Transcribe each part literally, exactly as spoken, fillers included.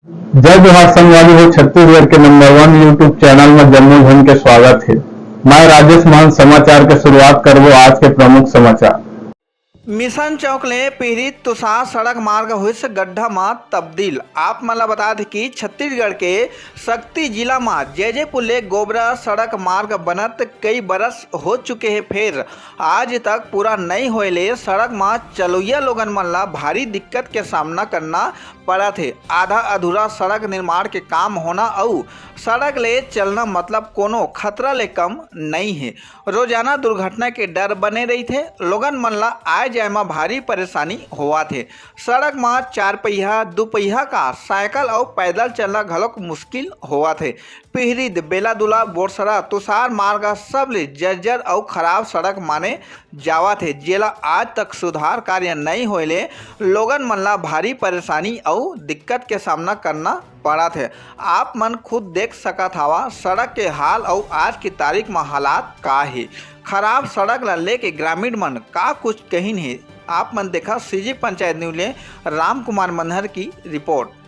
जय जोहार संगवारी हो, छत्तीसगढ़ के नंबर वन YouTube चैनल में जम्मो झन के स्वागत हे। मैं राजेश मान समाचार के शुरुआत करबो आज के प्रमुख समाचार। मिशन चौक ले पीड़ित तुषार सड़क मार्ग होइस गड्ढा म तब्दील। आप मन ल बता दें कि छत्तीसगढ़ के सक्ती जिला म जैजेपुर ले गोबरा सड़क मार्ग बनत कई बरस हो चुके हे, फेर आज तक पूरा नई होए ले सड़क म चलइया लोगन मन ल भारी दिक्कत के सामना करना पड़त हे। आधा अधूरा सड़क निर्माण के काम होना अउ सड़क ले चलना मतलब कोनो खतरा ले कम नई हे। रोजाना दुर्घटना के डर बने रहिथे। लोगन मन ल आए जाए म भारी परेशानी होवत हे। सड़क म चार पहिया, दू पहिया का साइकिल अउ पैदल चलना घलोक मुश्किल होवत हे। पिहरीद, बेलादुला, बोरसरा, तुषार मार्ग सबले जर्जर अउ खराब सड़क माने जावत हे, जेला आज तक सुधार कार्य नई होए ले लोगन मन ला भारी परेशानी अउ दिक्कत के सामना करना पड़त हे। आप मन खुद देख सकत हवा सड़क के हाल अउ आज की तारीख म हालात का हे। खराब सड़क ला लेके ग्रामीण मन का कुछ कहिन हे, आप मन देखा सीजी पंचायत न्यूज ले राम कुमार मनहर की रिपोर्ट।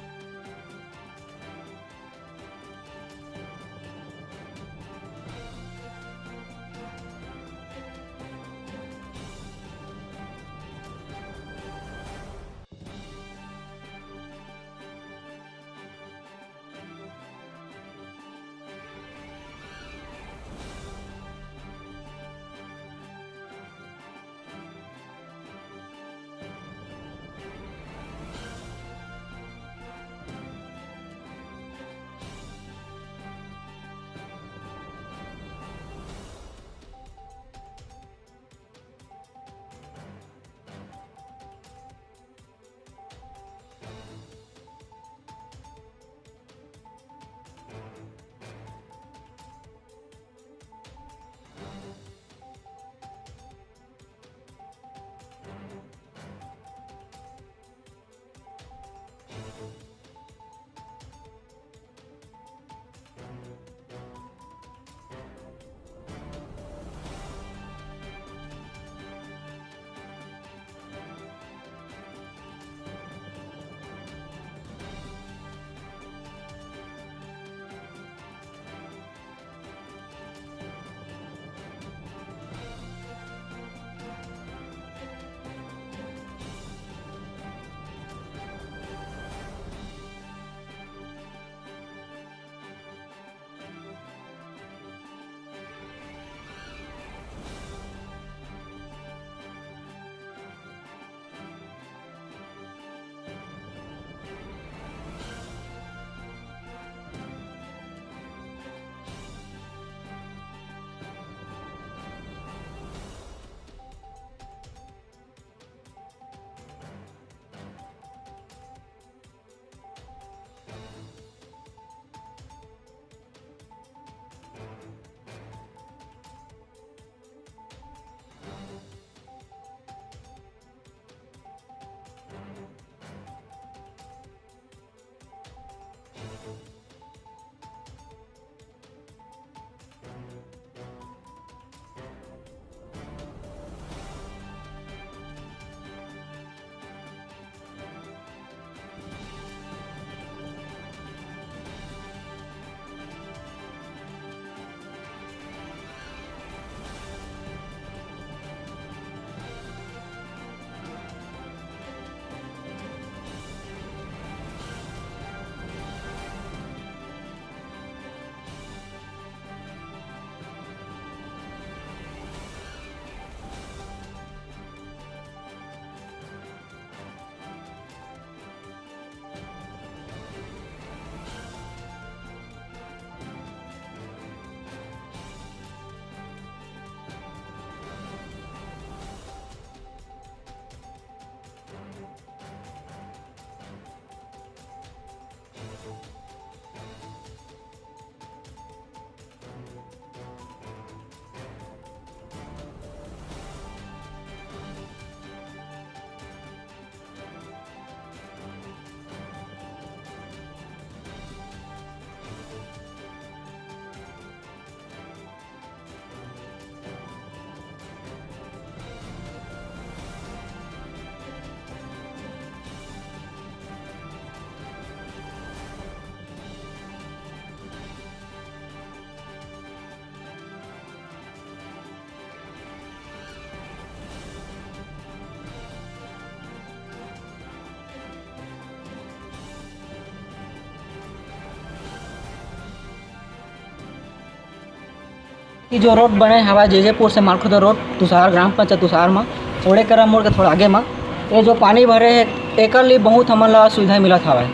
ये जो रोड बने हवय जैजेपुर से मालखुदा रोड, तुषार, ग्राम पंचायत तुषार म, ओड़े करा मोड़ के थोड़ा आगे म, ये जो पानी भरे हे, एकर लिए बहुत हमन ला सुविधा मिलत हवय।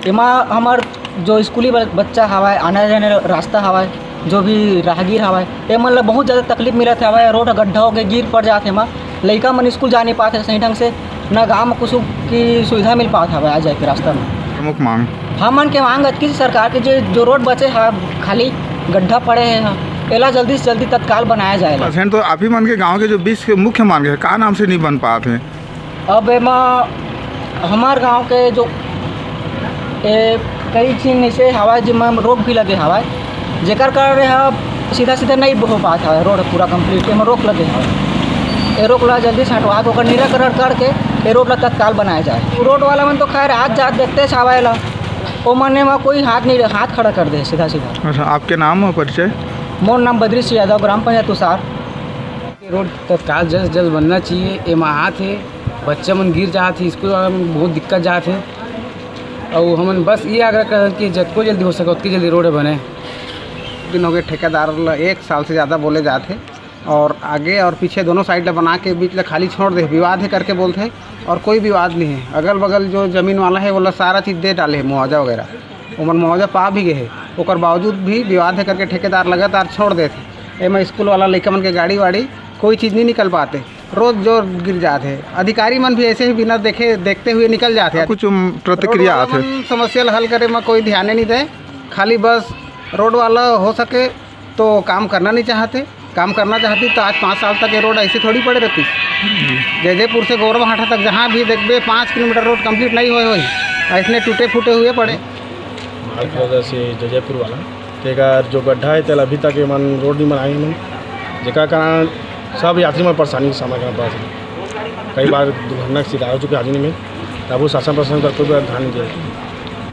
एमा हमर जो स्कूली ब-, बच्चा हवय, आने जाने रास्ता हवय, जो भी राहगीर हवय, एमन ला बहुत ज़्यादा तकलीफ मिलत हवय। रोड ह गड्ढा होके गिर पड़ जात हे एमा, लइका मन स्कूल जा नहीं पात हे सही ढंग से, ना गाँव म कुछ की सुविधा मिल पात हवय आ जाए के रास्ता में। प्रमुख मांग? हमन के मांग अतकी सरकार के जे, जो रोड बचे ह, खाली गड्ढा पड़े हे ह, एला जल्दी से जल्दी तत्काल बनाया जाए ला। परसेंट तो आप ही मन के गांव के जो बीच के मुख्य मार्ग है, का नाम से नहीं बन पात हे? अब एमा हमार गांव के जो ए, कई झिन ऐसे हवय जेमा रोक भी लगे हवय, जेकर कारण ह सीधा सीधा नहीं हो पात हवय रोड पूरा कंप्लीट, एमा रोक लगे हवय। ए रोक ला जल्दी से हटवा के ओकर निराकरण करके ए रोड ला तत्काल बनाया जाए। रोड वाला मन तो खैर आज जात देखते हवय ला, ओ मन एमा कोई हाथ नहीं, हाथ खड़ा कर दे सीधा सीधा। अच्छा, आपके नाम और परिचय? मोर नाम बद्री सिंह यादव, ग्राम पंचायत तुषार। रोड तत्काल जल्द से जल्द बनना चाहिए। एमा आत हे, बच्चा मन गिर जात हे, स्कूल वाला मन बहुत दिक्कत जात हे। अउ हमन बस ये आग्रह करन कि जतको जल्दी हो सके, ओतकी जल्दी रोड बने। दिन हो गए ठेकेदार ल एक साल से ज़्यादा बोले जात हे और आगे और पीछे दोनों साइड ल बना के बीच ल खाली छोड़ दे, विवाद हे करके बोलथे और कोई विवाद नहीं है। अगल बगल जो जमीन वाला है, वो ला सारा चीज़ दे डाले है, मुआवजा वगैरह, ओमन मुआवजा पा भी गए है, ओकर बावजूद भी विवाद है करके ठेकेदार लगातार छोड़ देत है। एमा स्कूल वाला लइका मन के गाड़ी वाड़ी कोई चीज़ नहीं निकल पाते, रोज जोर गिर जात है। अधिकारी मन भी ऐसे ही बिना देखे, देखते हुए निकल जात है। कुछ, उम, प्रतिक्रिया रोड वाला आत है? मन समस्या ल हल करे में कोई ध्यान नहीं दे, खाली बस रोड वाला हो सके तो काम करना नहीं चाहते। काम करना चाहती तो आज पाँच साल तक ये रोड ऐसे थोड़ी पड़े रहती। जैजेपुर से गौरव हाटा तक जहाँ भी देखबे, पाँच किलोमीटर रोड कंप्लीट नहीं होए होई, ऐसने टूटे फूटे हुए पड़े। मालखुदा से जैजेपुर वाला, तेकर जो गड्ढा है, तेला अभी तक ये मन रोड नहीं बनाए हैं, जेकर कारण सब यात्री मन परेशानी के सामना करना पड़त है। कई बार दुर्घटना के शिकार हो चुके आदमी में, तब वो शासन प्रशासन कर कोई भी ध्यान नहीं दिया।